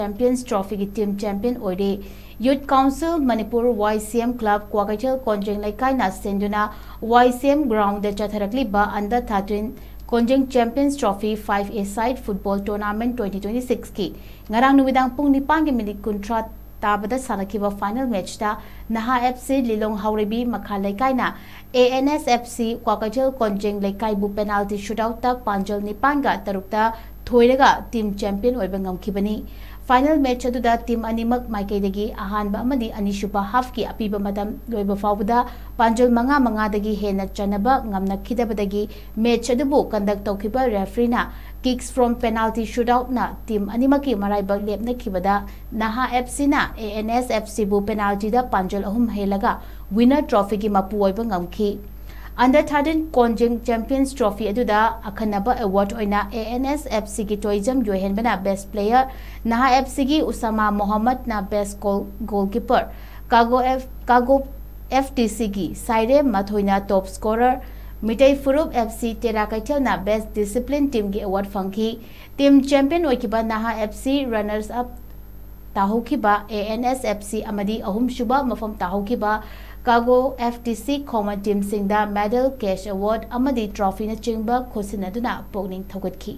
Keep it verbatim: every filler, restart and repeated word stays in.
Champions Trophyꯒꯤ team champion ꯑꯣꯏꯔꯦ꯫ Youth Council Manipur, Y C M Club, Kwakeithel ꯀꯣꯟꯖꯦꯡ ꯂꯩꯀꯥꯏꯅ ꯁꯦꯟꯗꯨꯅ Y C M groundꯗ ꯆꯠꯊꯔꯛꯂꯤꯕ under thirteen ꯀꯣꯟꯖꯦꯡ Champions Trophy five-a-side football tournament twenty twenty-sixꯀꯤ ꯉꯔꯥꯡ ꯅꯨꯃꯤꯗꯥꯡ ꯄꯨꯡ ꯅꯤꯄꯥꯟꯒꯤ minute ꯀꯨꯟꯊ꯭ꯔꯥ ꯇꯥꯕꯗ ꯁꯥꯟꯅꯈꯤꯕ final matchꯇ ꯅꯍꯥ F C ꯂꯤꯂꯣꯡ ꯍꯥꯎꯔꯩꯕꯤ ꯃꯈꯥ ꯂꯩꯀꯥꯏꯅ A N S F C Kwakeithel ꯀꯣꯟꯖꯦꯡ ꯂꯩꯀꯥꯏꯕꯨ penalty shootoutꯇ ꯄꯥꯟꯖꯜ ꯅꯤꯄꯥꯟꯒ ꯇꯔꯨꯛꯇ ꯊꯣꯏꯔꯒ team champion ꯑꯣꯏꯕ ꯉꯝꯈꯤꯕꯅꯤ꯫ Final match ꯑꯗꯨꯗ team ꯑꯅꯤꯃꯛ ꯃꯥꯏꯀꯩꯗꯒꯤ ꯑꯍꯥꯟꯕ ꯑꯃꯗꯤ ꯑꯅꯤꯁꯨꯕ halfꯀꯤ ꯑꯄꯤꯕ ꯃꯇꯝ ꯂꯣꯏꯕ ꯐꯥꯎꯕꯗ ꯄꯥꯟꯖꯜ ꯃꯉꯥ ꯃꯉꯥꯗꯒꯤ ꯍꯦꯟꯅ ꯆꯟꯅꯕ ꯉꯝꯅꯈꯤꯗꯕꯗꯒꯤ match ꯑꯗꯨꯕꯨ conduct ꯇꯧꯈꯤꯕ refereeꯅ kicks from penalty shootoutꯅ team ꯑꯅꯤꯃꯛꯀꯤ ꯃꯔꯥꯏꯕꯛ ꯂꯦꯞꯅꯈꯤꯕꯗ ꯅꯍꯥ F Cꯅ A N S F Cꯕꯨ penaltyꯗ ꯄꯥꯟꯖꯜ ꯑꯍꯨꯝ ꯍꯦꯜꯂꯒ winner trophyꯒꯤ ꯃꯄꯨ ꯑꯣꯏꯕ ꯉꯝꯈꯤ꯫ Under thirteen ꯀꯣꯟꯖꯦꯡ Champions Trophy ꯑꯗꯨꯗ ꯑꯈꯟꯅꯕ award ꯑꯣꯏꯅ A N S F Cꯒꯤ Toijam ꯌꯣꯏꯍꯦꯟꯕꯅ best player, ꯅꯍꯥ F Cꯒꯤ ꯎꯁꯥꯃꯥ ꯃꯣꯍꯝꯃꯗꯅ best goal, goalkeeper, ꯀꯥꯒꯣ F, ꯀꯥꯒꯣ F T Cꯒꯤ ꯁꯥꯏꯔꯦꯝ ꯃꯊꯣꯏꯅ top scorer, Meitei ꯐꯨꯔꯨꯞ F C ꯇꯦꯔꯥ ꯀꯩꯊꯦꯜꯅ best discipline teamꯒꯤ award ꯐꯪꯈꯤ꯫ Team champion ꯑꯣꯏꯈꯤꯕ ꯅꯍꯥ F C runners up ꯇꯥꯍꯧꯈꯤꯕ A N S F C ꯑꯃꯗꯤ ꯑꯍꯨꯝꯁꯨꯕ ꯃꯐꯝ ꯇꯥꯍꯧꯈꯤꯕ ꯀꯥꯒꯣ F T C ꯈꯣꯡꯃꯟ teamꯁꯤꯡꯗ medal, cash award ꯑꯃꯗꯤ trophyꯅꯆꯤꯡꯕ ꯈꯨꯠꯁꯤꯟꯅꯗꯨꯅ ꯄꯨꯛꯅꯤꯡ ꯊꯧꯒꯠꯈꯤ꯫